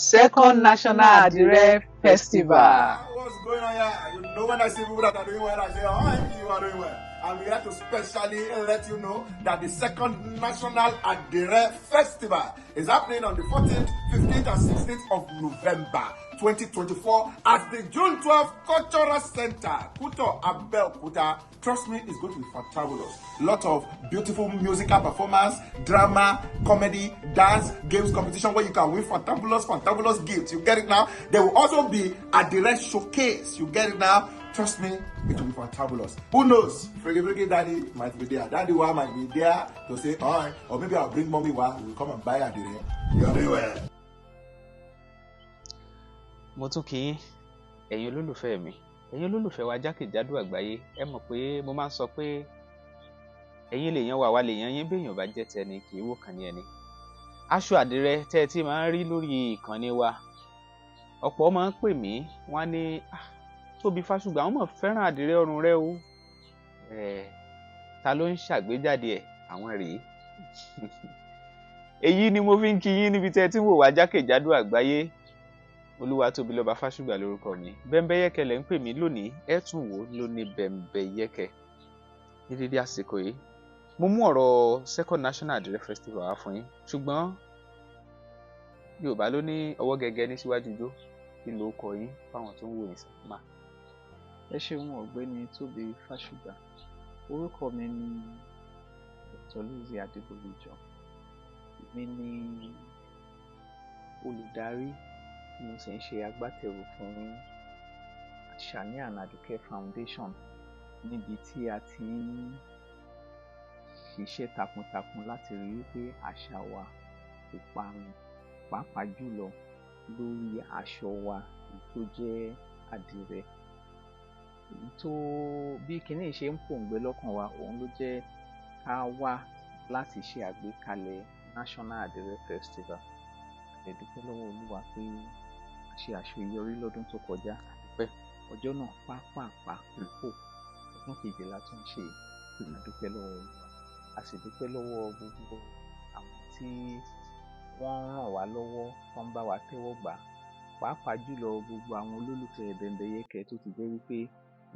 Second National Adire Festival. What's going on here? You know, when I see people that are doing well, I say, "Oh, you are doing well." And we like to specially let you know that the second National Adire Festival is happening on the 14th, 15th, and 16th of November 2024 at the June 12th Cultural Center, Kuto, Abeokuta. Trust me, it's going to be fantabulous. Lot of beautiful musical performance, drama, comedy, dance, games competition where you can win fantabulous, fantabulous gifts. You get it now? There will also be a direct showcase. You get it now? Trust me, it will be fantabulous. Who knows? Freaky Freaky Daddy might be there. Daddy Wa might be there to say, "All right," or maybe I'll bring Mommy Wa. We'll come and buy a dire. You're doing well. Mo tún kí yín, ẹ̀yin olólùfẹ́ mi, ẹ̀yin olólùfẹ́ wa jákèjádò àgbáyé. Ẹ mọ̀ pé mo máa ń sọ pé ẹ̀yin lèèyàn wà, wá lèèyàn yín. Béèyàn bá jẹ́ tẹni, kì í wò kàn ní ẹni. Aṣọ àdìrẹ tẹ́ ẹ ti máa ń rí lórí ìkànnì wa, ọ̀pọ̀ máa ń pè mí, wọ́n á ní, "Ah, Tóbi Fásùgbà, àwọn mọ̀ fẹ́ràn àdìrẹ ọrùn rẹ o." Ẹ̀ ta ló ń ṣàgbéjáde ẹ̀? Àwọn rèé. Èyí ni mo fi ń kí yín níbi tẹ́ ẹ ti ń wò wá jákèjádò àgbáyé. Olúwatóbilọ́ba Fásùgbà lórúkọ mi. Bẹ́ńbẹ́yẹ́kẹ́ lẹ́ ń pè mí lónìí. Ẹ tún wò ó lóní Bẹ́ńbẹ́yẹ́kẹ́. Ní dédé àsìkò yìí, mo mú ọ̀rọ̀ Second National Adire Festival wá fún yín, ṣùgbọ́n Yorùbá ló ní ọwọ́ gẹ́gẹ́ ní síwájú ijó. Kí ló kọ yín fáwọn tó ń wò yín sí mà? Ẹ ṣeun, Ọ̀gbẹ́ni Tóbi Fásùgbà. Orúkọ mi ni Dr. Lizzie Adébólújọ. Èmi ni olùdarí tí mo sì ń ṣe agbátẹrù fún Àṣàní and Àdùkẹ́ Foundation, níbi tí a ti ń ṣiṣẹ́ takuntakun láti rí i pé àṣà wa kò parun, pàápàá jùlọ lórí aṣọ wa èyí tó jẹ́ àdìrẹ. Èyí tó bí kinní yìí ṣe ń pòǹgbẹ lọ́kàn wa, òun ló jẹ́ ká wá láti ṣe àgbékalẹ̀ National Adire Festival. A dẹ̀ dúpẹ́ lọ́wọ́ Olúwa pé a ṣe àṣeyọrí lọ́dún tó kọjá. Pẹ́. Ọjọ́ náà pápápá kò ọdún kejì la tún ṣe. A dúpẹ́ lọ́wọ́ Olúwa, a sì dúpẹ́ lọ́wọ́ gbogbo àwọn tí wọ́n ń ràn wá lọ́wọ́, tó ń bá wa tẹ́wọ́ gbà á, pàápàá jùlọ gbogbo àwọn olólùfẹ́ Bẹ́ńbẹ́yẹ́kẹ́ tó ti jẹ́ wípé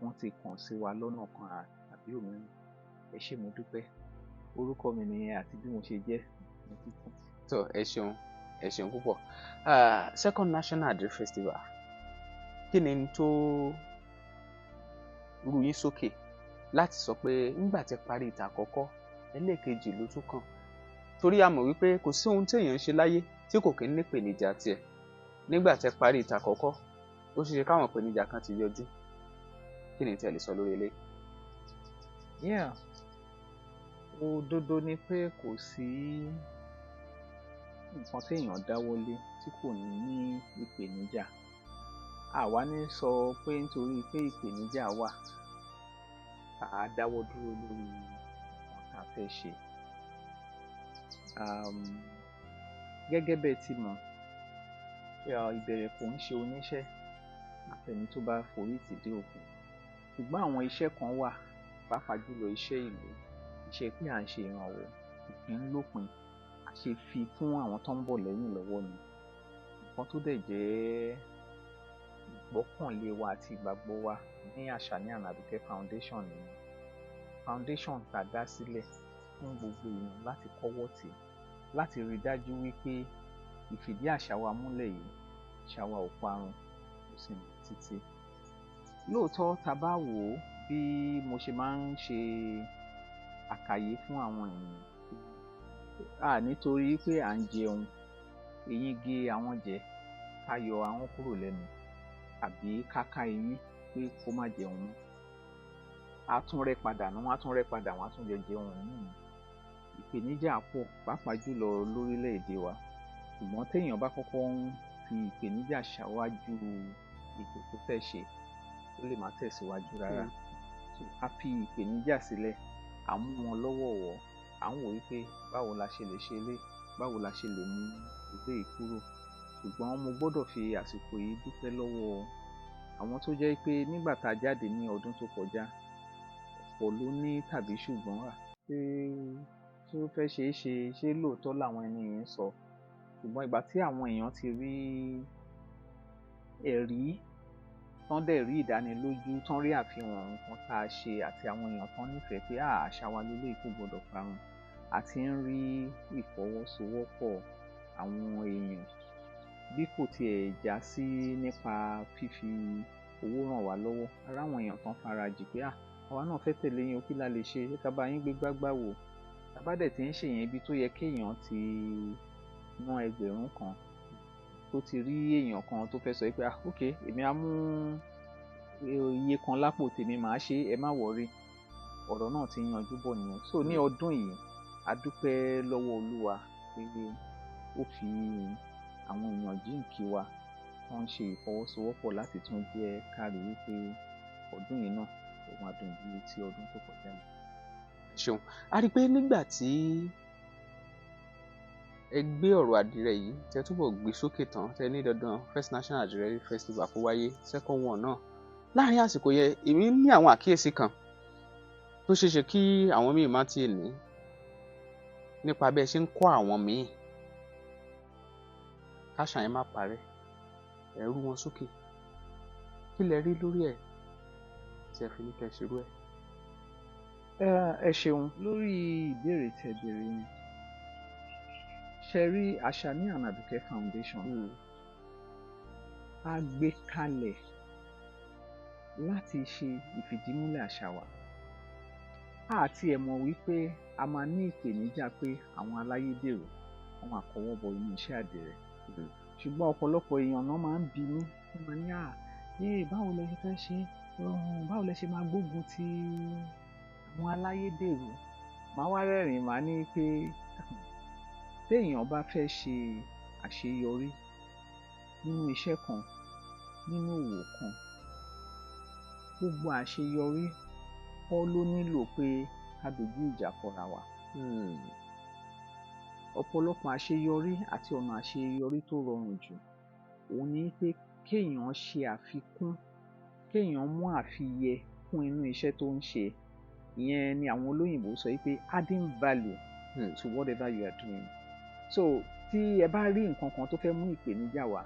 wọ́n ti kàn sí wa lọ́nà kan tàbí òmíràn. Ẹ ṣé, mo dúpẹ́. Orúkọ mi nìyẹn àti bí mo ṣe jẹ́ ní kíkún. Tó, ẹ ṣeun, ẹ ṣeun púpọ̀. Second National Adire Festival, kí ni n tó rú yín sókè láti sọ pé nígbà tí ẹ parí ìta àkọ́kọ́, ẹlẹ́ẹ̀kejì ló tún kàn? Torí a mọ̀ wípé kò sí ohun tí èèyàn ń ṣe láyé tí kò kí ń ní ìpèníjà tiẹ̀. Nígbà tí ẹ parí ìta àkọ́kọ́, ó ṣeé ṣe káwọn ìpèníjà kan ti yọjú. Kí ni tí ẹ lè sọ lórí eléyìí? Yeah. Òdodo ni pé kò sí nǹkan téèyàn dáwọ́lé tí kò ní ní ìpèníjà. A wá ní sọ pé nítorí pé ìpèníjà wà, à á dáwọ́ dúró lórí nǹkan tá a fẹ́ ṣe. Gẹ́gẹ́ bẹ́ẹ̀ ti mọ̀, ìbẹ̀rẹ̀ kò ń ṣe oníṣẹ́ àfẹni tó bá forí tì dé òpin. Ṣùgbọ́n àwọn iṣẹ́ kan wà, pàápàá jùlọ iṣẹ́ ìlú, iṣẹ́ pé à ń ṣe ìrànwọ́, kò kí ń lópin. A ṣe fi fún àwọn tó ń bọ̀ lẹ́yìn lọ́wọ́ ni. Nǹkan tó dẹ̀ jẹ́ ìgbọ́kànlé wa àti ìgbàgbọ́ wa ní Àṣàní and Àdùkẹ́ Foundation nìyẹn. Foundation tá a dá sílẹ̀ fún gbogbo èèyàn láti kọ́wọ́ tì, láti rí dájú wípé ìfìdí àṣà wa múlẹ̀ yìí, àṣà wa ò parun, ó sì ń lọ títí. Lóòótọ́, tá a bá wò ó, bí mo ṣe máa ń ṣe àkàyé fún àwọn ènìyàn, a nítorí pé à ń jẹun, eyín gé ahọ́n jẹ, ká yọ ahọ́n kúrò lẹ́nu àbí ká ká eyín pé kó má jẹun mọ́. Á tún rẹ́ padà ná, wọ́n á tún rẹ́ padà, wọ́n á tún jọ jẹun míì. Ìpèníjà pọ̀, pàápàá jùlọ lórílẹ̀-èdè wa. Ṣùgbọ́n téèyàn bá kọ́kọ́ ń fi ìpèníjà ṣáwájú ètò tó fẹ́ ṣe, ó lè má tẹ̀síwájú rárá. So a fi ìpèníjà sílẹ̀, à ń mú wọn lọ́wọ̀ọ̀wọ́, à ń wò wípé báwo la ṣe lè ṣe eléyìí, báwo la ṣe lè mú eléyìí kúrò. Ṣùgbọ́n mo gbọ́dọ̀ fi àsìkò yìí dúpẹ́ lọ́wọ́ àwọn tó jẹ́ pé nígbà tá a jáde ní ọdún tó kọjá, ọ̀pọ̀ ló ní tàbí ṣùgbọ́n, à ṣé ó fẹ́ ṣeé ṣe, ṣé lóòótọ́ làwọn ẹni yìí ń sọ? Ṣùgbọ́n Ṣùgbọ́n ìgbà tí àwọn èèyàn ti rí ẹ̀rí, tán dẹ̀ rí ìdánilójú, tán rí àfihàn nǹkan tá a ṣe àti àwọn èèyàn tán nífẹ̀ẹ́ pé àṣà wa leléyìí, kò gbọdọ̀ parun, a ti ń rí ìfọwọ́sowọ́pọ̀ àwọn èèyàn, bí kò tiẹ̀ já sí nípa fífi owó ràn wá lọ́wọ́. A ráwọn èèyàn tán farajì pé àwa náà fẹ́ tẹ̀lé yín o, kí la lè ṣe? Ṣé ká bá yín gbé gbágbá wò? Tá bá dẹ̀ ti ń ṣèyẹn, ibi tó yẹ kéèyàn ti ná 1,000, tó ti rí èèyàn kan tó fẹ́ sọ pé, "Ok, èmi á mú iye kan lápò tèmi, màá ṣe, ẹ má worry," ọ̀rọ̀ náà ti ń yanjú bọ̀ nìyẹn. So ní ọdún yìí, a dúpẹ́ lọ́wọ́ Olúwa pé ó fi àwọn èèyàn jíǹkí wa tó ń ṣe ìfọwọ́sowọ́pọ̀ láti tún jẹ́ ká rí wípé ọdún yìí náà, ó máa dùn ju ti ọdún tó kọjá lọ. Ṣeun. A rí i pé nígbà tí ẹ gbé ọ̀rọ̀ àdìrẹ yìí, tẹ túbọ̀ gbé sókè tán, tẹ ní dandan First National Àdìrẹ Festival kó wáyé, second one náà láàrin àsìkò yẹn, èmi ní àwọn àkíyèsí kan tó ṣeé ṣe kí àwọn míì má tíì ní nípa bí ẹ ṣe ń kọ́ àwọn míì káṣà yẹn má parẹ́. Ẹ rú wọn sókè. Kí lẹ rí lórí ẹ̀ tí ẹ fi ní kẹ́ ṣerú ẹ̀? Ẹ ṣeun lórí ìbéèrè tẹ́ béèrè yẹn. Ṣe rí Àṣàní and Àdùkẹ́ Foundation, a gbé kalẹ̀ láti ṣe ìfìdímúlẹ̀ àṣà wa. A ti ẹ̀ mọ̀ wípé a máa ní ìpèníjà pé àwọn aláyédèrú, wọ́n máa kọwọ́ bọ inú iṣẹ́ àdìrẹ. Ṣùgbọ́n ọ̀pọ̀lọpọ̀ èèyàn náà máa ń bi mí, wọ́n máa ní, "Báwo lẹ ṣe fẹ́ ṣe? Báwo lẹ ṣe máa gbógun ti àwọn aláyédèrú?" Màá wá rẹ́rìn-ín, màá ní pé téèyàn bá fẹ́ ṣe àṣeyọrí nínú iṣẹ́ kan, nínú òwò kan, gbogbo àṣeyọrí kọ́ ló nílò pé ká dojú ìjà kọra wa. Ọ̀pọ̀lọpọ̀ àṣeyọrí àti ọ̀nà àṣeyọrí tó rọrùn jù, òun ni pé kéèyàn ṣe àfikún, kéèyàn mú àfiyẹ kún inú iṣẹ́ tó ń ṣe. Ìyẹn ni àwọn olóyìnbó sọ wípé adding value to whatever you are doing. So tí ẹ bá rí nǹkan kan tó fẹ́ mú ìpèníjà wá,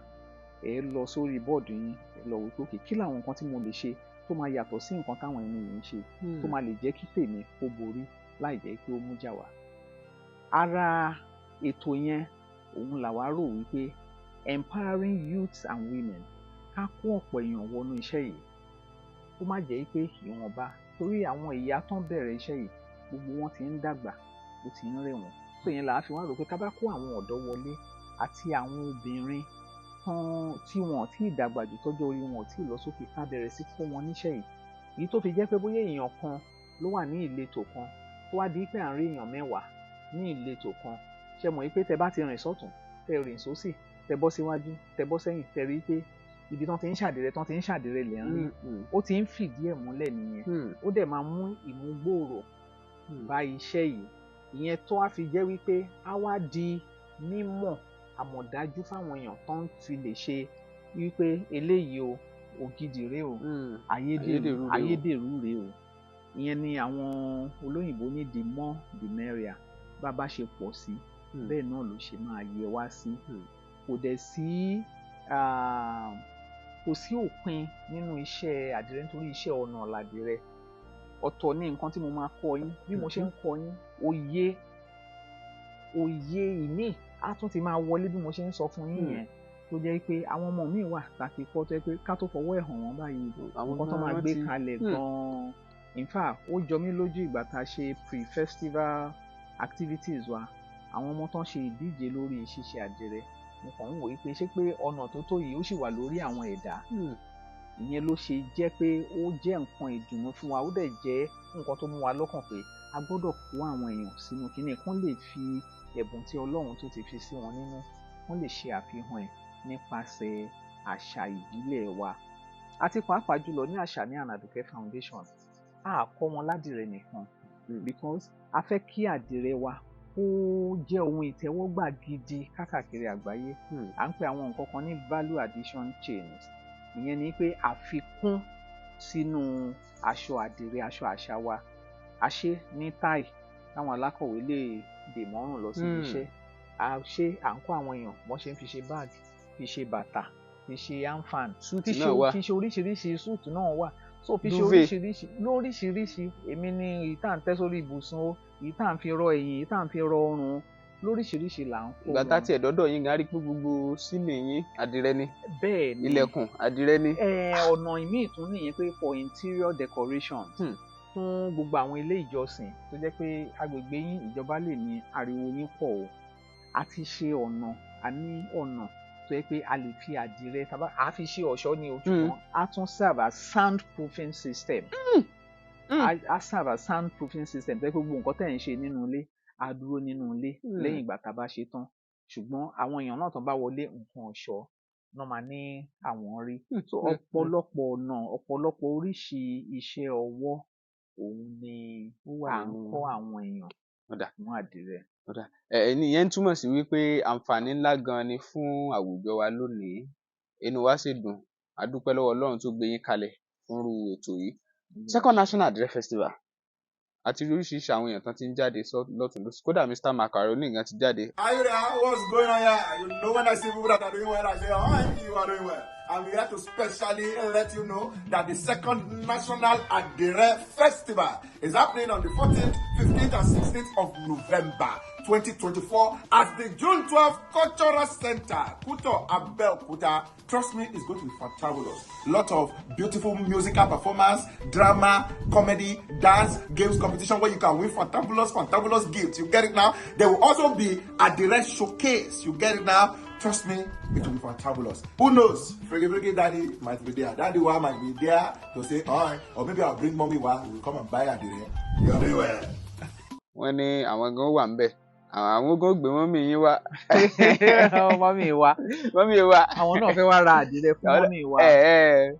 ẹ lọ sórí bọ́ọ̀dù yín, ẹ lọ wò pé, okay, kí làwọn nǹkan tí mo lè ṣe tó máa yàtọ̀ sí nǹkan táwọn ẹni yìí ń ṣe, tó máa lè jẹ́ kí tèmi kó borí láì jẹ́ pé ó mú jà wá? Ara ètò yẹn, òun làwa rò wípé empowering youths and women, ká kó ọ̀pọ̀ èèyàn wọnú iṣẹ́ yìí, kó má jẹ́ pé ìwọ̀nba, torí àwọn ìyá tán bẹ̀rẹ̀ iṣẹ́ yìí, gbogbo wọn ti ń dàgbà, ó ti ń rẹ̀ wọ́n. So ìyẹn làá fi wá rò pé ká bá kó àwọn ọ̀dọ́ wọlé àti àwọn obìnrin tán tí wọn ò tí ì dàgbà jù, tọ́jọ́ orí wọn ò tí ì lọ sókè, ká bẹ̀rẹ̀ sí kọ́ wọn níṣẹ́ yìí. Èyí tó fi jẹ́ pé bóyá èèyàn kan ló wà ní ìletò kan, tó wá di pé à ń rí èèyàn 10 ní ìletò kan, ṣe mọ̀ pé tẹ bá ti rìn sọ́tún, tẹ rìn sósì, tẹ bọ́ síwájú, tẹ bọ́ sẹ́yìn, tẹ rí pé ibi tán ti ń ṣàdìrẹ, tán ti ń ṣàdìrẹ lẹ̀ ń rí, ó ti ń fìdí ẹ̀ múlẹ̀ nìyẹn. Ó dẹ̀ máa mú ìmúgbòòrò bá iṣẹ́ yìí. Ìyẹn tó wá fi jẹ́ wípé á wá di mímọ̀ àmọ̀dájú fáwọn èèyàn tó ń fi lè ṣe wípé eléyìí o, ògidì rèé o, ayédèrú ayédèrú rèé o. Ìyẹn ni àwọn olóyìnbó ní the more the merrier. Bá bá ṣe pọ̀ sí, bẹ́ẹ̀ náà ló ṣe máa yẹ wá sí. Kò dẹ̀ sí, kò sí òpin nínú iṣẹ́ àdìrẹ, nítorí iṣẹ́ ọnà làdìrẹ. Ọ̀tọ̀ ní nǹkan tí mo máa kọ́ yín. Bí mo ṣe ń kọ́ yín, òye ìmíì á tún ti máa wọlé bí mo ṣe ń sọ fún yín yẹn, tó jẹ́ pé àwọn ọmọ mi wà tàbí kọ́, tó jẹ́ pé ká tó fọwọ́ ẹ̀ hàn wọ́n báyìí, nǹkan tó máa gbé kalẹ̀ gan-an. In fact, ó jọ mí lójú ìgbà tá a ṣe pre-festival activities wa, àwọn ọmọ tó ń ṣe ìdíje lórí ṣíṣe àdìrẹ, mo kàn ń wòye pé ṣé pé ọ̀nà tó tó yìí ó sì wà lórí àwọn ẹ̀dá. Ìyẹn ló ṣe jẹ́ pé ó jẹ́ nǹkan ìdùnnú fún wa, ó dẹ̀ jẹ́ nǹkan tó mú wa lọ́kàn pé a gbọ́dọ̀ kó àwọn èèyàn sínú kínní, kán lè fi ẹ̀bùn tí Ọlọ́run tó ti fi sí wọn nínú, wọ́n lè ṣe àfihàn ẹ̀ nípasẹ̀ àṣà ìbílẹ̀ wa. Àti pàápàá jùlọ ní Àṣàní and Àdùkẹ́ Foundation, a kọ́ wọn ládìrẹ nìkan, because a fẹ́ kí àdìrẹ wa kó jẹ́ ohun ìtẹ́wọ́gbà gidi káàkiri àgbáyé. À ń pè àwọn nǹkan kan ní value addition chains. Ìyẹn ni pé àfikún sínú aṣọ àdìrẹ, aṣọ àṣà wa. A ṣe ní táì táwọn alákọ̀wé lè dè mọ́rùn lọ síbi iṣẹ́. À ṣe à ń kọ́ àwọn èèyàn wọ́n ṣe ń fi ṣe báàgì, fi ṣe bàtà, fi ṣe handfan, Suit fi ṣe náà wà. fi ṣe oríṣiríṣi, suit náà wà, so fi ṣe Duvet. oríṣiríṣi lóríṣiríṣi. Èmi ní èyí tá à ń tẹ́ sórí ibùsùn o, èyí tá à ń fi rọ ẹ̀yìn, èyí tá à ń fi rọ ọrùn o, lóríṣiríṣi là ń kó Ìgbà tá wọn. tiẹ̀ dọ́dọ̀ yín gan, a rí pé gbogbo ceiling yín, àdìrẹ ni. Bẹ́ẹ̀ ni. Ilẹ̀kùn, àdìrẹ ni. Ọ̀nà ìmíì tún nìyẹn pé for interior decorations, fún gbogbo àwọn ilé ìjọsìn tó jẹ́ pé agbègbè yín, ìjọba lè ní ariwo yín pọ̀ o, a ti ṣe ọ̀nà, a ní ọ̀nà tó jẹ́ pé a lè fi àdìrẹ tá a fi ṣe ọ̀ṣọ́ ní o, ṣùgbọ́n a tún serve as sound proofing system. A serve as sound proofing system tó jẹ́ pé gbogbo nǹkan tẹ̀ ń ṣe nínú ilé á dúró nínú ilé lẹ́yìn ìgbà tá a bá ṣe tán, ṣùgbọ́n àwọn èèyàn náà tó bá wọlé, nǹkan ọ̀ṣọ́ náà máa ní àwọn rí. So ọ̀pọ̀lọpọ̀ ọ̀nà, ọ̀pọ̀lọpọ̀ oríṣi iṣẹ́ ọwọ́ òun ni Ó wà à ń nínú kọ́ àwọn èèyàn Ó dáa. fún àdìrẹ. Ó dáa. Ẹ ìyẹn ń túmọ̀ sí wípé àǹfààní ńlá gan ni fún àwùjọ wa lónìí. Inú wa sì dùn, a dúpẹ́ lọ́wọ́ Ọlọ́run tó gbé yín kalẹ̀ fúnrú ètò yìí. Second National Adire Festival, àti rí oríṣiríṣi àwọn èèyàn tán ti ń jáde lọ́tùn lósì, kódà Mr Macaroni gan ti jáde. Are you there? What's going on here? You know when I see people that are doing well, I say, oh, you are doing well. And we have to specially let you know that the second National Adire Festival is happening on the 14th, 15th, and 16th of November 2024 at the June 12th Cultural Center, Kuto, Abeokuta. Trust me, it's going to be fantabulous. Lot of beautiful musical performance, drama, comedy, dance, games competition where you can win fantabulous, fantabulous gifts. You get it now? There will also be Adire showcase. You get it now? Trust me, it will be fantabulous. Who knows? Freaky Freaky Daddy might be there. Daddy Wa might be there to say, all right, or maybe I'll bring Mommy Wa. We'll come and buy Adire. You're doing well. Wọ́n ní àwọn gan wà ń bẹ̀, àwọn gan gbé mummy yín wá. Mummy wa. Mummy wa. Àwọn náà fẹ́ wá ra àdìrẹ fún mummy wa. Ẹ ẹ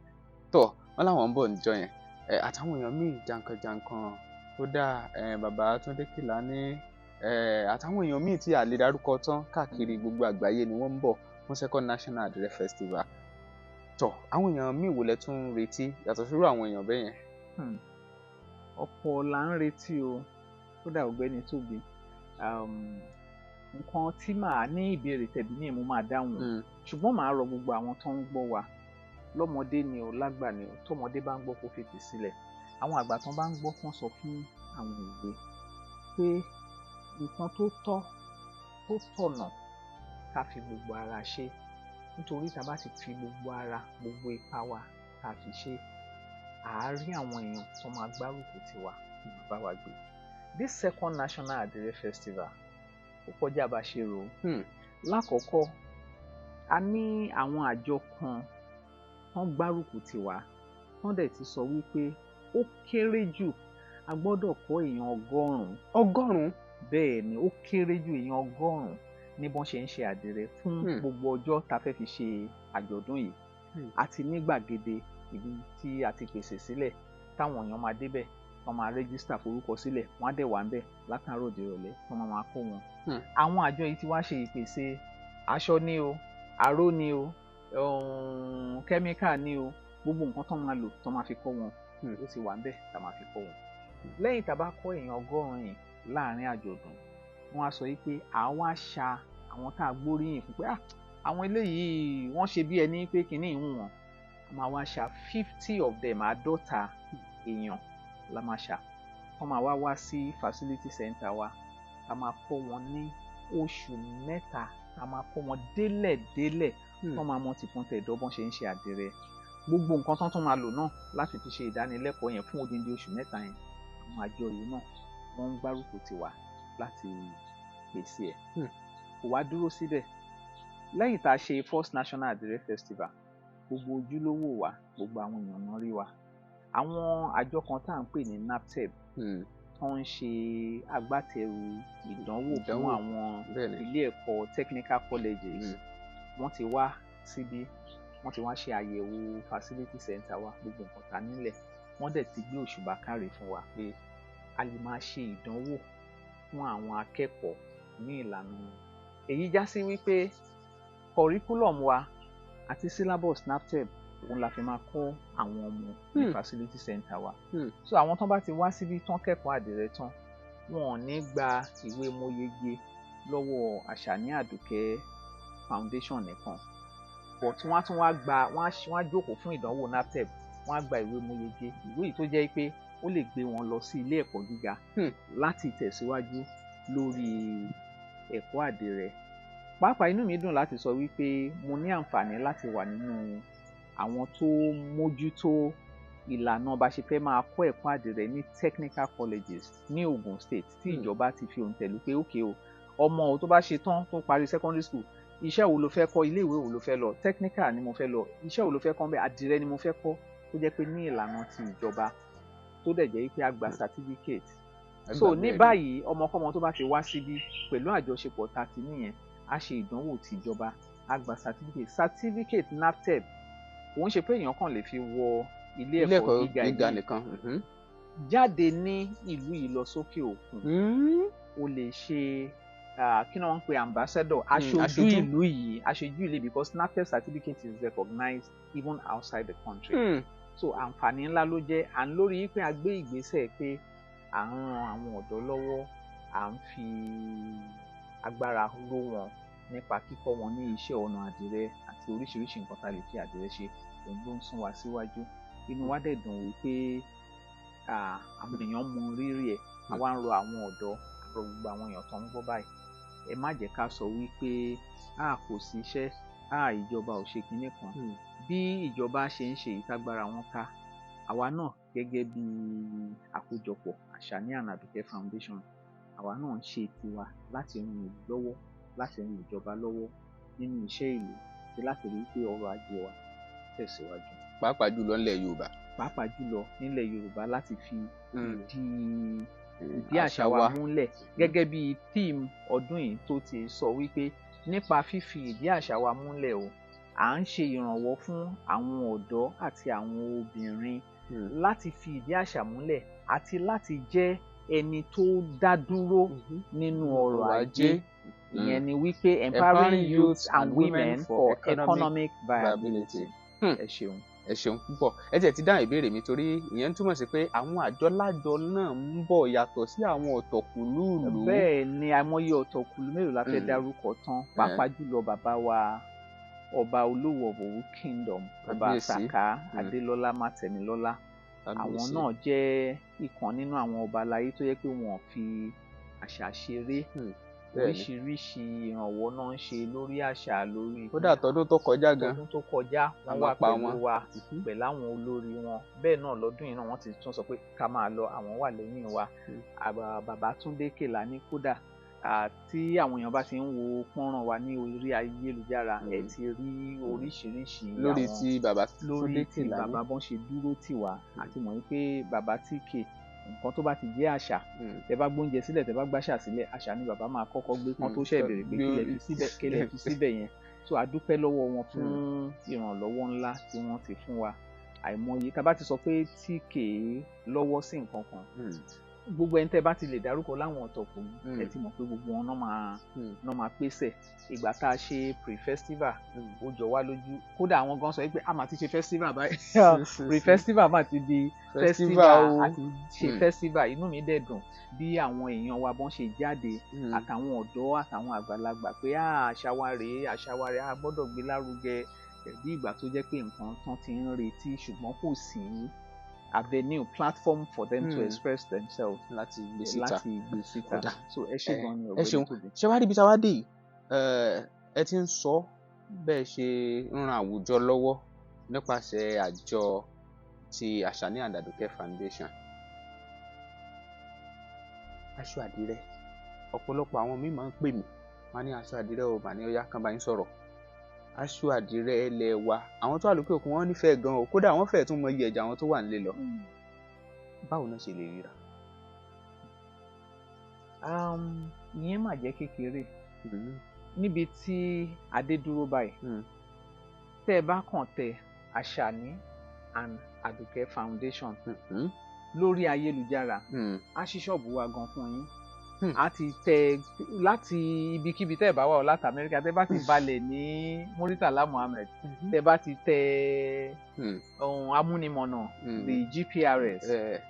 tọ, wọn làwọn ń bọ̀ níjọ́ yẹn ẹ, àtàwọn èèyàn míì jankan-jankan, kódà ẹ bàbá Túndé Kèlání ẹ, àtàwọn èèyàn míì tí a lè dárúkọ tán káàkiri gbogbo àgbáyé ni wọ́n ń bọ̀ fún Second National Adire Festival. Tọ, àwọn èèyàn míì wò lẹ tún ń retí yàtọ̀ sírú àwọn èèyàn bẹ́ẹ̀ yẹn? Ọ̀pọ̀ là ń retí o. Kódà ọ̀gbẹ́ni Tóbi, nǹkan tí màá ní ìbéèrè tẹ̀bí ní mo máa dáhùn o. Ṣùgbọ́n màá rọ gbogbo àwọn tó ń gbọ́ wa, lọ́mọdé ni o, lágbà ni o, tọmọdé bá ń gbọ́ kó fètè sílẹ̀, àwọn àgbà tán bá ń gbọ́ kán sọ fún àwọn òwe pé nǹkan tó tọ́ tó tọ̀nà ká fi gbogbo ara ṣe, nítorí tá a bá ti fi gbogbo ara, gbogbo ipá wa ká fi ṣe, à á rí àwọn èèyàn tó máa gbárùkù tiwa, tó máa bá wa gbé. This Second National Adire Festival, ó kọjá bá a ṣe rò ó. Lákọ̀ọ́kọ́, a ní àwọn àjọ kan tán gbárùkù tiwa, tán dẹ̀ ti sọ wípé ó kéré jù, a gbọ́dọ̀ kọ́ èèyàn 100. 100? Bẹ́ẹ̀ ni, ó kéré jù èèyàn 100 ní bọ́n ṣe ń ṣe àdìrẹ fún gbogbo ọjọ́ tá a fẹ́ fi ṣe àjọ̀dún yìí. A ti ní gbàgede ibi tí a ti pèsè sílẹ̀ táwọn èèyàn máa débẹ̀, wọ́n máa register, forúkọ sílẹ̀, wọ́n á dẹ̀ wà ńbẹ̀ látàárọ̀ dé ìrọ̀lẹ́, wọ́n máa máa kó wọn. Àwọn àjọ yìí ti wá ṣe ìpèsè aṣọ ní o, aró ní o, kẹ́míkà ní o, gbogbo nǹkan tó máa lò tó máa fi kọ́ wọn, ó ti wà ńbẹ̀ tá máa fi kọ́ wọn. Lẹ́yìn tá a bá kọ́ èèyàn 100 yìí láàrin àjọ̀dún, wọ́n á sọ yìí pé àwa ṣa àwọn tá a gbóríyìn fún pé, ah, àwọn eléyìí wọ́n ṣe bí ẹni pé kinní ìhùn wọn, a máa wá ṣa 50 of them, 50 èèyàn la máa ṣà, wọ́n máa wá wá sí facility center wa, a máa kọ́ wọn ní oṣù 3, a máa kọ́ wọn délẹ̀ délẹ̀, wọ́n máa mọ tìfun tẹ̀dọ̀ bọ́n ṣe ń ṣe àdìrẹ, gbogbo nǹkan tán tún máa lò náà láti fi ṣe ìdánilẹ́kọ̀ọ́ yẹn fún odindi oṣù 3 yẹn. Àwọn àjọ yìí náà wọ́n ń gbárùkù tiwa láti pèsè ẹ̀. Kò wá dúró síbẹ̀. Lẹ́yìn tá a ṣe First National Adire Festival, gbogbo ojúlówó wa, gbogbo àwọn èèyàn náà rí wa. Àwọn àjọ kan tá à ń pè ní NABTEB tó ń ṣe agbátẹrù ìdánwò fún Ìdánwò. àwọn Bẹ́ẹ̀ni. ilé ẹ̀kọ́ technical colleges, wọ́n ti wá síbí, wọ́n ti wá ṣe àyẹ̀wò facility center wa, gbogbo nǹkan tá a nílẹ̀. Wọ́n dẹ̀ ti gbé òṣùbà káre fún wa pé a lè máa ṣe ìdánwò fún àwọn akẹ́kọ̀ọ́ ní ìlànà èyí. Já sí wípé curriculum wa àti syllabus NABTEB òun la fi máa kọ́ àwọn ọmọ ní facility center wa. So àwọn tán bá ti wá síbí tán kẹ́kọ̀ọ́ àdìrẹ tán, wọn ò ní gba ìwé mo yege lọ́wọ́ Àṣàní Àdùkẹ́ Foundation nìkan, but wọ́n á tún wá gba, wọ́n á jókòó fún ìdánwò NABTEB, wọ́n á gba ìwé mo yege, ìwé yìí tó jẹ́ pé ó lè gbé wọn lọ sí ilé ẹ̀kọ́ gíga láti tẹ̀síwájú lórí ẹ̀kọ́ àdìrẹ. Pàápàá inú mi dùn láti sọ wípé mo ní àǹfààní láti wà nínú àwọn tó mójútó ìlànà bá ṣe fẹ́ máa kọ́ ẹ̀kọ́ àdìrẹ ní technical colleges ní Ogun State, tí ìjọba ti fi òǹtẹ̀ lù pé okay o, ọmọ o tó bá ṣe tán tó parí secondary school, iṣẹ́ wo ló fẹ́ kọ́, ilé ìwé wo ló fẹ́ lọ? Technical ni mo fẹ́ lọ. Iṣẹ́ wo ló fẹ́ kọ́ bẹ́ẹ̀? Àdìrẹ ni mo fẹ́ kọ́, tó jẹ́ pé ní ìlànà ti ìjọba, tó dẹ̀ jẹ́ pé a gba certificate. So ní báyìí, ọmọkọ́mọ tó bá ti wá síbí pẹ̀lú àjọṣepọ̀ tá a ti níyẹn, a ṣe ìdánwò ti ìjọba, a gba certificate. Certificate NABTEB kò ń ṣe pé èèyàn kàn lè fi wọ ilé ẹ̀kọ́ gíga nìkan. Jáde ní ìlú yìí lọ sókè òkun, o lè ṣe kí ni wọ́n ń pè, ambassador, aṣojú ìlú yìí, aṣojú ìlú, because NABTEB certificate is recognized even outside the country. So àǹfààní ńlá ló jẹ́ à ń lórí pé a gbé ìgbésẹ̀ pé à ń ran àwọn ọ̀dọ́ lọ́wọ́, à ń fi agbára ró wọn nípa kíkọ́ wọn ní iṣẹ́ ọnà àdìrẹ àti oríṣiríṣi nǹkan tá a lè fi àdìrẹ ṣe. Òun ló ń sún wa síwájú. Inú wa dẹ̀ dùn wípé àwọn èèyàn mọ rírì ẹ̀. Àwa ń rọ àwọn ọ̀dọ́, rọ gbogbo àwọn èèyàn tó ń gbọ́ báyìí, ẹ má jẹ́ ká sọ wípé a kò síṣẹ́, a ìjọba ò ṣe kinní kan. Bí ìjọba ṣe ń ṣe ìtagbára wọn ká, àwa náà gẹ́gẹ́ bí àkójọpọ̀ Àṣàní and Àdùkẹ́ Foundation, àwa náà ń ṣe tiwa láti ran ìlú lọ́wọ́, láti ran ìjọba lọ́wọ́ nínú iṣẹ́ ìlú àti láti rí pé ọrọ̀ ajé wa tẹ̀síwájú. Pàápàá jùlọ nílẹ̀ Yorùbá. Pàápàá jùlọ nílẹ̀ Yorùbá, láti fi ìdí àṣà wa múlẹ̀ gẹ́gẹ́ bí theme ọdún yìí tó ti sọ wípé nípa fífi ìdí àṣà wa múlẹ̀ o, à ń ṣe ìrànwọ́ fún àwọn ọ̀dọ́ àti àwọn obìnrin láti fi ìdí àṣà múlẹ̀ àti láti jẹ́ ẹni tó dá dúró nínú ọrọ̀ ajé. Ìyẹn ni wípé empowering youth and women for economic viability. Ẹ ṣeun. Ẹ ṣeun púpọ̀. Ẹ tiẹ̀ ti dáhùn ìbéèrè mi, torí ìyẹn ń túmọ̀ sí pé àwọn àjọ lájọ náà ń bọ̀ yàtọ̀ sí àwọn ọ̀tọ̀kùlúùlú. Bẹ́ẹ̀ ni, àìmọye ọ̀tọ̀kùlú mélòó la fẹ́ dárúkọ tán, pàápàá jùlọ bàbá wa Ọba Olówó of Òwu Kingdom, Ọba Sàká Adélọ́lá Mátẹ̀mílọ́lá. Àwọn náà jẹ́ ìkan nínú àwọn ọba aláyé tó yẹ pé wọ́n fi àṣà ṣeré. Oríṣiríṣi ìrànwọ́ náà ń ṣe lórí àṣà lórí. Kódà tọdún tó kọjá gan. Tọdún tó kọjá, wọ́n wà pẹ̀lú wa pẹ̀lú àwọn olórí wọn. Bẹ́ẹ̀ náà lọ́dún yìí náà wọ́n ti tún sọ pé ká máa lọ, àwọn wà lẹ́yìn wa. Bàbá Túndé Kèlání, kódà tí àwọn èèyàn bá ti ń wo pọ́nrán wa ní orí ayélujára, ẹ ti rí oríṣiríṣi lórí ti bàbá lórí ti bàbá bọ́n ṣe dúró tì wá, àti mọ̀ wípé bàbá TK, nǹkan tó bá ti jẹ́ àṣà, tẹ bá gbóúnjẹ sílẹ̀, tẹ bá gbàṣà sílẹ̀, àṣà ni bàbá máa kọ́kọ́ gbé kán tó ṣẹ̀ bèrè pé kílẹ̀ fi síbẹ̀ yẹn. So a dúpẹ́ lọ́wọ́ wọn fún ìrànlọ́wọ́ ńlá tí wọ́n ti fún wa. Àìmọye tá a bá ti sọ pé TK lọ́wọ́ sí nǹkan kan, gbogbo ẹni tẹ́ bá ti lè dárúkọ láwọn ọ̀tọ̀kùn, ẹ ti mọ̀ pé gbogbo wọn náà máa pèsè. Ìgbà tá a ṣe pre-festival, ó jọ wá lójú. Kódà àwọn gan sọ pé a máa ti ṣe festival báyìí, pre-festival máa ti di festival, a ti ṣe festival. Inú mi dẹ̀ dùn bí àwọn èèyàn wa bọ́n ṣe jáde, àtàwọn ọ̀dọ́ àtàwọn àgbàlagbà, pé àṣà wa rèé, àṣà wa rèé, a gbọ́dọ̀ gbé lárugẹ. Bí ìgbà tó jẹ́ pé nǹkan tán ti ń retí, ṣùgbọ́n kò sí avenue, platform for them to express themselves. Láti gbé síta. Láti gbé síta. So ẹ ṣe gan ni. Ọ̀gbẹ́ni Tóbi. Ṣé wàá rí ibi tá a wá dé yìí, ẹ ti ń sọ bẹ́ẹ̀ ṣe ń ran àwùjọ lọ́wọ́ nípasẹ̀ àjọ ti Àṣàní and Àdùkẹ́ Foundation. Aṣọ àdìrẹ, ọ̀pọ̀lọpọ̀ àwọn míì máa ń pè mí, wọ́n ní aṣọ àdìrẹ ò mà ní ọyá kan bá yín sọ̀rọ̀. Aṣọ àdìrẹ ilẹ̀ wa, àwọn tó wà lókè òkun wọ́n nífẹ̀ẹ́ gan o, kódà wọ́n fẹ́ẹ̀ tún mọ iye ẹ̀jẹ̀ àwọn tó wà nílé lọ. Báwo náà ṣe lè ríra? Ìyẹn mà jẹ́ kékeré níbi tí adé dúró báyìí. Tẹ́ ẹ bá kàn tẹ Àṣàní and Àdùkẹ́ Foundation lórí ayélujára, á ṣí ṣọ́ọ̀bù wa gan fún yín. A ti tẹ láti ibikíbi tẹ́ ẹ bá wà ọ, láti Amẹ́ríkà, tẹ́ bá ti balẹ̀ ní Muritala Muhammed, tẹ́ bá ti tẹ ohun amúnimọ̀nà, the GPRS,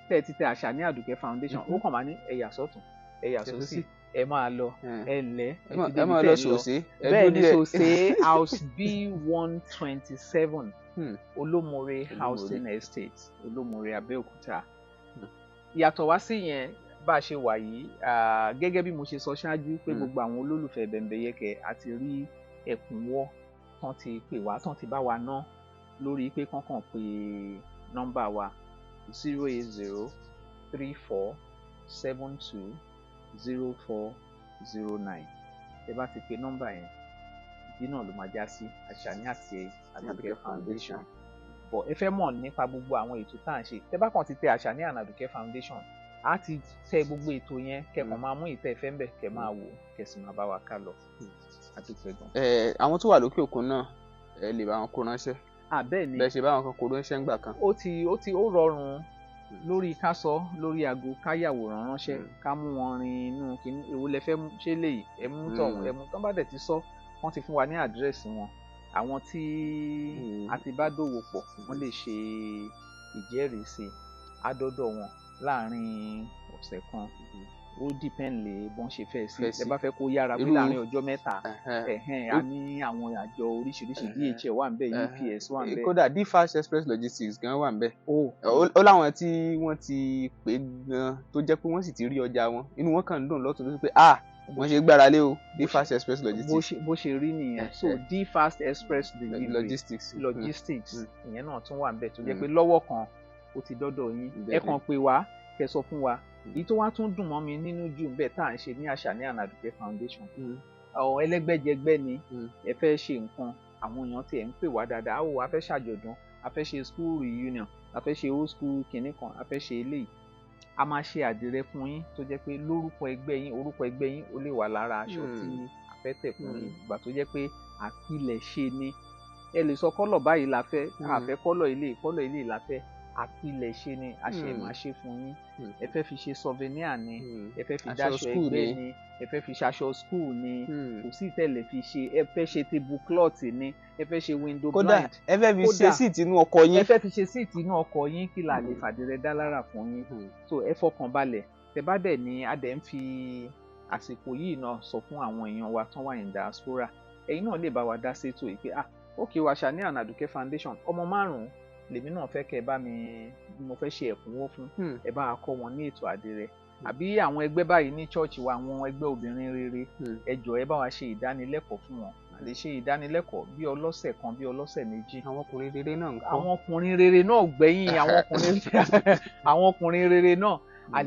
tẹ́ ti tẹ Àṣàní Àdùkẹ́ Foundation, ó kàn máa ní ẹ̀yà sọ́tún, ẹ̀yà sósì. Ẹ máa lọ, ẹ ǹlẹ́, ẹ ti Ẹ débi máa tẹ́ lọ ẹ ń lọ. Sòsé, ẹ Bẹ́ẹ̀ dúró ni. díẹ̀. Sòsé, house B 127, Olómore Olómore. Housing Estate, Olómore, Abẹ́òkúta. Ìyàtọ̀ wá sí yẹn, bá a ṣe wà yìí, gẹ́gẹ́ bí mo ṣe sọ ṣáájú pé gbogbo àwọn olólùfẹ́ Bẹ̀m̀bẹ̀yẹkẹ àti rí ẹ̀kúnwọ́ tán ti pè wá, tán ti bá wa ná lórí pé kọ́kàn pé nọ́mbà wa 08034720409. Ẹ bá ti pe nọ́mbà yẹn, ìdí náà ló máa já sí Àṣàní àti Àdùkẹ́ Foundation. Bọ̀ ẹ fẹ́ mọ̀ nípa gbogbo àwọn ètò tá à ń ṣe, tẹ bá kàn ti tẹ Àṣàní and Àdùkẹ́ Foundation, á ti tẹ gbogbo ètò yẹn, kẹkàn máa mú ìtẹ́ ìfẹ́ ń bẹ̀, kẹ máa wò, kẹ sì máa bá wa ká lọ. Àdùkẹ́ gan. Ẹ àwọn tó wà lókè òkun náà, ẹ lè bá wọn kó ránṣẹ́? Bẹ́ẹ̀ ni. Bẹ́ẹ̀ ṣe bá wọn kan kó ránṣẹ́ ńgbà kan. Ó ti ó rọrùn lórí ká sọ lórí aago, ká yàwòrán ránṣẹ́, ká mú wọn rin inú kínní, èwo lẹ fẹ́ mú, ṣé léyìí ẹ mú, tọ̀hún ẹ mú. Tán bá dẹ̀ ti sọ, wọ́n ti fún wa ní àdírẹ́sì wọn, àwọn tí a ti bá dòwò pọ̀, wọ́n lè ṣe ìjẹ́rìísí àdọ́dọ̀ wọn láàrin ọ̀sẹ̀ kan. Ó depend lé bọ́n ṣe fẹ́ sí. Fẹ́ Ẹ sí. bá fẹ́ kó yára pé láàrin ọjọ́ 3, ẹ̀hẹ́n, a ní àwọn àjọ oríṣiríṣi, DHL wà ńbẹ̀, UPS wà ńbẹ̀. Kódà DFast Express Logistics gan wà ńbẹ̀. Ó Ó láwọn tí wọ́n ti pè gan tó jẹ́ pé wọ́n sì ti rí ọjà wọn, inú wọn kàn ń dùn lọ́tùn lósì pé, ah, wọ́n ṣe gbára lé o, DFast Express Logistics. Bó ṣe rí nìyẹn. So DFast Express Delivery Logistics. Logistics, ìyẹn náà tún wà ńbẹ̀ tó jẹ́ pé lọ́wọ́ kan ó ti dọ́dọ̀ yín. Ẹ kàn pè wá, kẹ́ sọ fún wa. Èyí tó wá tún dùn mọ́ mi nínú jù ńbẹ̀ tá à ń ṣe ní Àṣàní and Àdùkẹ́ Foundation, àwọn ẹlẹ́gbẹ́jẹgbẹ́ ni. Ẹ fẹ́ ṣe nǹkan, àwọn èèyàn tiẹ̀ ń pè wá dáadáa, á wò, a fẹ́ ṣàjọ̀dún, a fẹ́ ṣe school reunion, a fẹ́ ṣe old school kinní kan, a fẹ́ ṣe eléyìí, a máa ṣe àdìrẹ fún yín tó jẹ́ pé lórúkọ ẹgbẹ́ yín, orúkọ ẹgbẹ́ yín ó lè wà lára aṣọ tí a fẹ́ tẹ̀ fún yín. Ìgbà tó jẹ́ pé àpilẹ̀ṣe ni, ẹ lè sọ colour báyìí la fẹ́, a fẹ́ colour ilé, colour ilé la fẹ́, àpilẹ̀ṣe ni, a ṣe máa ṣe fún yín. Ẹ fẹ́ fi ṣe souvenir ni, ẹ fẹ́ fi Aṣọ dáṣọ school ẹgbẹ́ ni. ni, ẹ fẹ́ fi ṣaṣọ school ni, kò sí ìtẹ̀lẹ̀ fi ṣe, ẹ fẹ́ ṣe table cloth ni, ẹ fẹ́ ṣe window Kódà blind. ẹ fẹ́ fi ṣe seat inú ọkọ̀ Ẹ yín. fẹ́ fi ṣe seat inú ọkọ̀ yín, kí la lè fàdìrẹ dá lára fún yín. So ẹ fọkàn balẹ̀. Tẹ bá dẹ̀ ní, a dẹ̀ ń fi àsìkò yìí náà sọ fún àwọn èèyàn wa tán wà ní diaspora, ẹ̀yin náà lè bá wa dá sétò yìí pé, ah, ok, wa Àṣàní and Àdùkẹ́ Foundation, ọmọ 5 lèmi náà fẹ́ kẹ́ ẹ bá mi, mo fẹ́ ṣe ẹ̀kúnwó fún, ẹ bá wa kọ́ wọn ní ètò àdìrẹ, àbí àwọn ẹgbẹ́ báyìí ní church wa, àwọn ẹgbẹ́ obìnrin rere, ẹ jọ̀ọ́, ẹ bá wa ṣe ìdánilẹ́kọ̀ọ́ fún wọn. A lè ṣe ìdánilẹ́kọ̀ọ́ bí ọlọ́sẹ̀ kan, bí ọlọ́sẹ̀ 2. Àwọn ọkùnrin rere náà ń kọ́? Àwọn ọkùnrin rere náà gbẹ̀yìn, àwọn ọkùnrin rere náà, a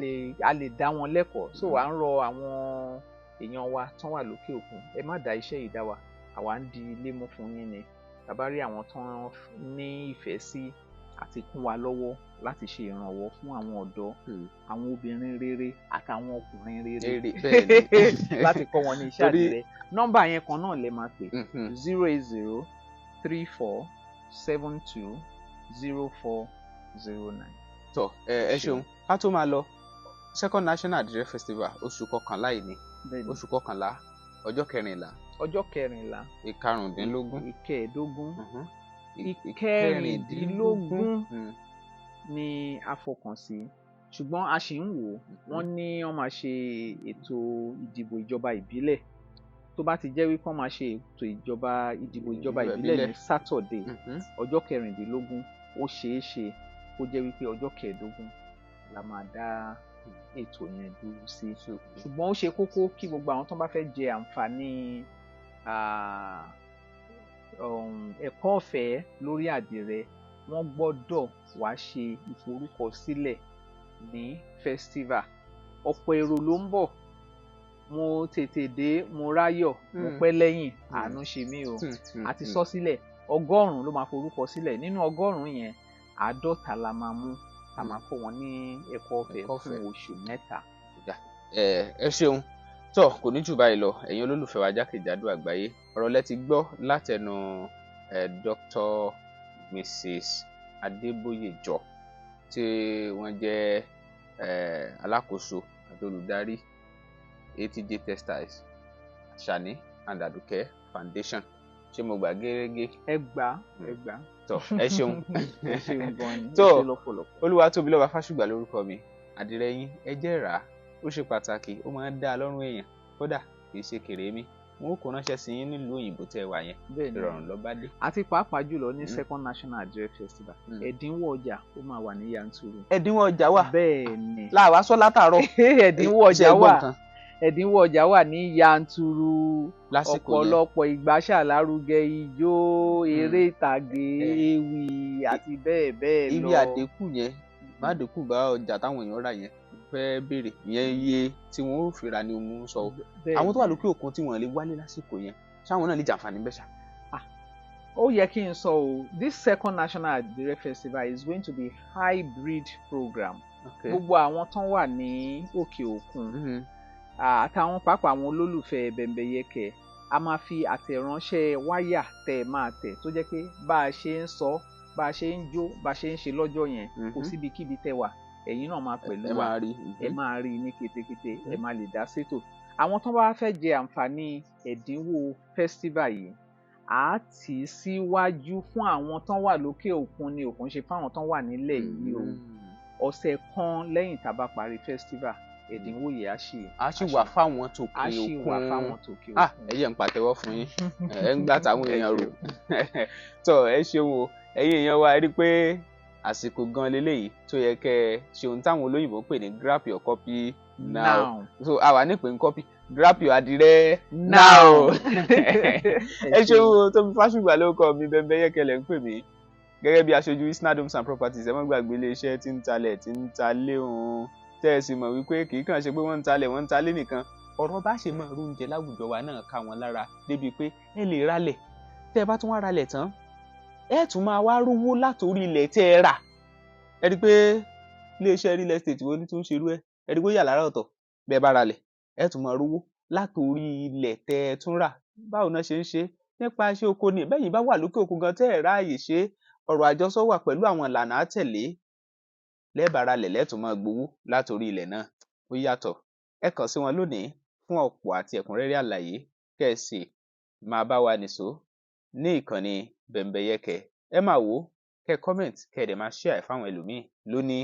lè dá wọn lẹ́kọ̀ọ́. So à ń rọ àwọn èèyàn wa tán wà lókè òkun, ẹ má dá iṣẹ́ yìí dá wa, àwa ń di ilé mú fún yín ni. Tàbá rí àwọn tán ní ìfẹ́ sí àti kún wa lọ́wọ́ láti ṣe ìrànwọ́ fún àwọn ọ̀dọ́, àwọn obìnrin rere àtàwọn ọkùnrin rere, Rere, bẹ́ẹ̀ ni. láti kọ́ wọn ní iṣẹ́ àdìrẹ, nọ́mbà yẹn kan náà lẹ máa pè, 08034720409. Tọ, ẹ ṣeun. Ká tó máa lọ, Second National Àdìrẹ Festival, oṣù kọkànlá yìí ni. Bẹ́ẹ̀ni. Oṣù kọkànlá, ọjọ́ 14, Ọjọ́ 14, ìkarùndínlógún, ìkẹẹ̀ẹ́dógún, ìkẹrìndínlógún ni a fọkàn sí, ṣùgbọ́n a ṣì ń wò ó. Wọ́n ní wọ́n máa ṣe ètò ìdìbò ìjọba ìbílẹ̀. Tó bá ti jẹ́ wípé wọ́n máa ṣe ètò ìdìbò ìjọba ìbílẹ̀ ìbílẹ̀ ní Saturday ọjọ́ 16, ó ṣeé ṣe kó jẹ́ wípé ọjọ́ 15 la máa dá ètò yẹn dúró sí. Ṣùgbọ́n ó ṣe kókó kí gbogbo àwọn tó bá fẹ́ jẹ àǹfààní ẹ̀kọ́ ọ̀fẹ́ lórí àdìrẹ, wọ́n gbọ́dọ̀ wá ṣe ìforúkọsílẹ̀ ní festival. Ọ̀pọ̀ èrò ló ń bọ̀. Mo tètè dé, mo ráyọ̀, mo pẹ́ lẹ́yìn, àánú ṣe mí o. A ti sọ sílẹ̀, 100 ló máa forúkọ sílẹ̀. Nínú 100 yẹn, 50 la máa mú, a máa kọ́ wọn ní ẹ̀kọ́ ọ̀fẹ́ Ẹ̀kọ́ fún ọ̀fẹ́. oṣù 3. Ẹ ṣeun. Tó kò ní jù báyìí lọ, ẹ̀yin olólùfẹ́ wa jákèjádò àgbáyé, ọ̀rọ̀ lẹ ti gbọ́ látẹnu Dr. Mrs. Adébóyèjọ tí wọ́n jẹ́ alákòóso àti olùdarí ATJ Textiles, Àṣàní and Àdùkẹ́ Foundation. Ṣé mo gbà gẹ́gẹ́? Ẹ gbà, ẹ gbà. Tó, ẹ ṣeun. Ẹ ṣeun gan ni. Tó, Ẹ ṣe lọ́pọ̀lọpọ̀. Olúwatóbilọ́ba Fásùgbà lórúkọ mi. Àdìrẹ yín, ẹ jẹ́ rà á. Ó ṣe pàtàkì, ó máa ń dá lọ́rùn èèyàn, kódà kì í ṣe kèrémí. Wọn ó kó ránṣẹ́ sí yín nílùú òyìnbó tẹ́ ẹ wà yẹn. Bẹ́ẹ̀ ni. Ìrọ̀rùn ló bá dé. Àti pàápàá jùlọ ní second National Adire Festival, ẹ̀dínwó ọjà ó máa wà ní yanturu. Ẹ̀dínwó ọjà wà? Bẹ́ẹ̀ ni. Láwa sọ látàárọ̀. Ẹ̀dínwó ọjà Ṣé ẹ gbọ́ wà. nǹkan? Ẹ̀dínwó ọjà wà ní yanturu. Lásìkò yẹn. Ọ̀pọ̀lọpọ̀ ìgbàṣàlárugẹ, ijó, eré ìtàgé, ewì àti bẹ́ẹ̀ bẹ́ẹ̀ lọ. Ibi àdínkù yẹn, má dínkù bá ọjà táwọn èèyàn rà yẹn, fẹ́ béèrè ìyẹn, iye tí wọ́n ó fi rà ni mo ń sọ o. Bẹ́ẹ̀ Àwọn tó wà ni. lókè òkun tí wọ́n lè wálé lásìkò yẹn, ṣáwọn náà lè jàǹfààní bẹ́ẹ̀ ṣá? Ó yẹ kí n sọ o, this second National Adire Festival is going to be hybrid program. Gbogbo àwọn tán wà ní òkè òkun àtàwọn pàápàá àwọn olólùfẹ́ Bẹ̀m̀bẹ̀yẹkẹ, a máa fi àtẹ̀ránṣẹ́ wáyà tẹ̀ ẹ máa tẹ̀, tó jẹ́ pé bá a ṣe ń sọ, bá a ṣe ń jó, bá a ṣe ń ṣe lọ́jọ́ yẹn, kò síbikíbi tẹ́ wà, ẹ̀yin náà máa pẹ̀lú Ẹ wa. máa rí. Ẹ máa rí i ní kétékété, ẹ máa lè dá sétò. Àwọn tó bá fẹ́ jẹ àǹfààní ẹ̀dínwó festival yìí, à á tì í síwájú fún àwọn tó wà lókè òkun ni, òkun ṣe fáwọn tó wà nílẹ̀ yìí o. Ọ̀sẹ̀ kan lẹ́yìn tá a bá parí festival, ẹ̀dínwó yìí á ṣì A sì wà fáwọn tòkè á ṣì wà òkun. fáwọn tòkè Ah, òkun. ẹ jẹ́ n pàtẹ́wọ́ fún yín, ẹ ń gbà táwọn èèyàn rò tọ. Ẹ ṣeun o, ẹ̀yin èèyàn wa. Ẹ rí i pé àsìkò gan leléyìí tó yẹ kẹ́ ẹ ṣe ohun táwọn olóyìnbó ń pè ní grab your copy now. Now. So àwa nípìn copy, grab your àdìrẹ now. Ẹ ṣeun o. Tóbi Fásùgbà ló kọ mi, Bẹ́ńbẹ́yẹ́kẹ́ lẹ́ ń pè mí, gẹ́gẹ́ bí aṣojú Isnad Homes and Properties. Ẹ má gbàgbé iléeṣẹ́ tí ń talẹ̀, tí ń talé òun, tẹ́ ẹ sì mọ̀ wípé kì í kàn ṣe pé wọ́n ń talẹ̀, wọ́n ń talé nìkan. Ọ̀rọ̀ bá ṣe máa róúnjẹ láwùjọ wa náà ká wọn lára débi pé ẹ lè ralẹ̀. Tẹ́ ẹ bá tún wá ralẹ̀ tán, ẹ tún máa wá rówó látòrí ilẹ̀ tẹ́ ẹ rà. Ẹ rí i pé iléeṣẹ́ real estate wo ni tún ń ṣerú ẹ? Ẹ rí i pé ó yà lára ọ̀tọ̀. Bẹ́ẹ̀ bá ralẹ̀, ẹ tún máa rówó látòrí ilẹ̀ tẹ́ ẹ tún rà. Báwo náà ṣe ń ṣe nípa iṣẹ́ oko ni? Bẹ́yìn bá wà lókè òkun gan tẹ́ ẹ̀ ráàyè ṣe é, ọ̀rọ̀ àjọsọ wà pẹ̀lú àwọn ìlànà àtẹ̀lé. Lẹ́ẹ̀bà ralẹ̀, lẹ́ẹ̀tún máa gbowó látòrí ilẹ̀ náà. Ó yàtọ̀. Ẹ kàn sí wọn lónìí fún ọ̀pọ̀ àti ẹ̀kúnrẹ́rẹ́ àlàyé, kẹ́ ẹ sì máa bá wa nìṣó ní ìkànnì Bẹ̀m̀bẹ̀yẹkẹ. Ẹ máa wò ó, kẹ́ ẹ comment, kẹ́ ẹ dẹ̀ máa share ẹ̀ fáwọn ẹlòmíì lóní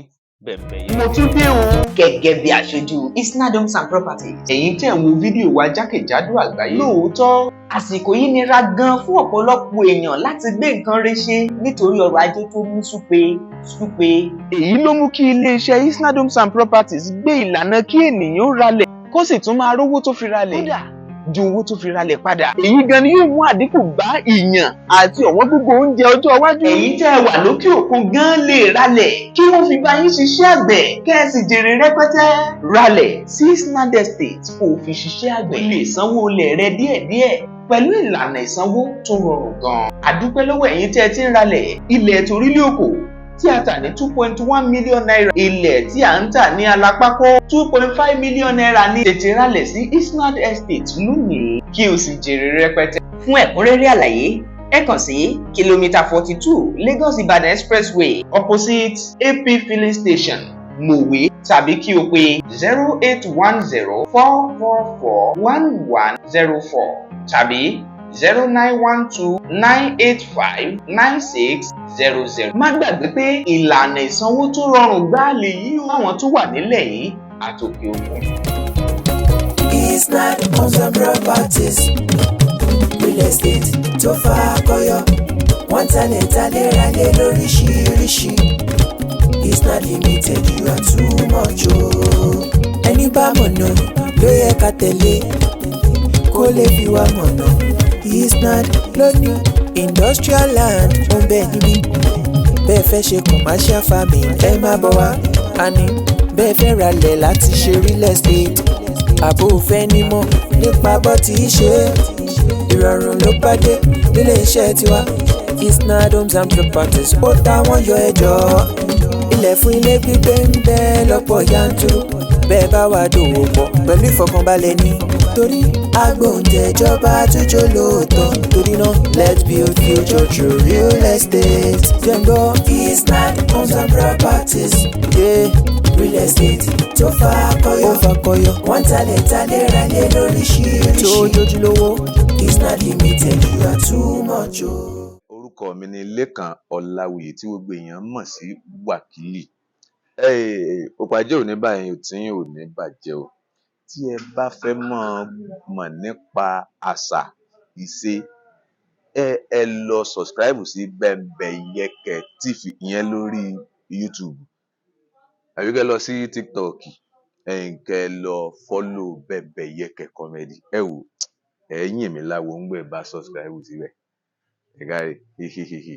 Bẹ̀m̀bẹ̀yẹkẹ. Mo tún dé o, gẹ́gẹ́ bí aṣojú Isnad Homes and Properties. Ẹ̀yin tẹ̀ ń wo fídíò wa jákèjádò àgbáyé, Lóòótọ́, àsìkò yìí nira gan fún ọ̀pọ̀lọpọ̀ èèyàn láti gbé nǹkan rẹ̀ ṣe nítorí ọrọ̀ ajé tó mú súpe súpe. Èyí ló mú kí iléeṣẹ́ Isnad Homes and Properties gbé ìlànà kí ènìyàn ralẹ̀ kó sì tún máa rówó tó fi ralẹ̀ Kódà ju owó tó fi ralẹ̀ padà. Èyí gan ni yóò mú àdínkù bá ìyàn àti ọ̀wọ́n gógó oúnjẹ ọjọ́ iwájú. Ẹ̀yin tẹ́ ẹ wà lókè òkun gan lè ralẹ̀ kí wọ́n fi bá yín ṣiṣẹ́ àgbẹ̀, kẹ́ ẹ sì jèrè rẹpẹtẹ. Ralẹ̀ sí Isnad Estate kó o fi ṣiṣẹ́ àgbẹ̀. O lè sanwó ilẹ̀ rẹ díẹ̀díẹ̀ pẹ̀lú ìlànà ìsanwó tó rọrùn gan. Àdúpẹ́ lọ́wọ́ ẹ̀yin tẹ́ ẹ ti ń ralẹ̀. Ilẹ̀ torílẹ̀ òkò tí a tà ní ₦2.1 million, ilẹ̀ tí à ń tà ní Alápákó, ₦2.5 million ní. Tètè ralẹ̀ sí Isnad Estate lónìí kí o sì jèrè rẹpẹtẹ. Fún ẹ̀kúnrẹ́rẹ́ àlàyé, ẹ kàn sí kìlómítà 42 Lagos Ibadan Expressway, opposite AP filling station, Mòwe, tàbí kí o pè 08104441104 tàbí 09129859600. Má gbàgbé pé ìlànà ìsanwó tó rọrùn gbáà lèyí o fáwọn tó wà nílẹ̀ yìí àtòkè òkun. Isnad Homes and Properties, real estate tó fakọyọ. Wọ́n talẹ̀ talẹ̀, ralẹ̀ lóríṣiríṣi. Isnad Limited, you are too much o. Ẹni bá mọ̀nà ló yẹ ká tẹ̀lé, kó lè fi wá mọ̀nà. Isnad lóní industrial land ń bẹ níbí. Bẹ́ẹ̀ fẹ́ ṣe commercial farming, ẹ má bọ̀ wá. Àní bẹ́ẹ̀ fẹ́ ralẹ̀ láti ṣe real estate, àbò fẹ́ nímọ̀ nípa bó ti ṣe é, ìrọ̀rùn ló bá dé nílé iṣẹ́ tiwa. Isnad Homes and Properties, ó táwọn yọ ẹjọ́. Ilẹ̀ fún ilé gbígbé ń bẹ lọ́pọ̀ yanturu. Bẹ́ẹ̀ bá wà dòwò pọ̀ pẹ̀lú ìfọkànbalẹ̀ ní, torí agbóǹtẹ̀jọba àtúnjọ lóòótọ́. Torí náà, let's build future through real estate. Jẹ́ngbọ́ Isnad Homes and Properties, yeah. Real estate tó fakọyọ, ó fakọyọ. Wọ́n talẹ̀ talẹ̀, ralẹ̀ lóríṣiríṣi tó jójúlówó. Isnad Limited, you are too much o. Orúkọ mi ni Lékan Ọláwuyì, tí gbogbo èèyàn mọ̀ sí Wákìlì. Òpó ajé ò ní báyìí tí yín ò ní bàjẹ́ o. Tí ẹ bá fẹ́ mọ̀ mọ̀ nípa àṣà ìṣe, ẹ lọ subscribe sí Bẹ́mbẹ́yẹ́kẹ́ TV, ìyẹn lórí YouTube, àbí kẹ́ lọ sí TikTok, ẹ̀yin kẹ́ lọ follow Bẹ́mbẹ́yẹ́kẹ́ Comedy. Ẹ wò, ẹ yìn mí láwo ńgbẹ́ bá subscribe síbẹ̀. Ẹ káre hihihihi.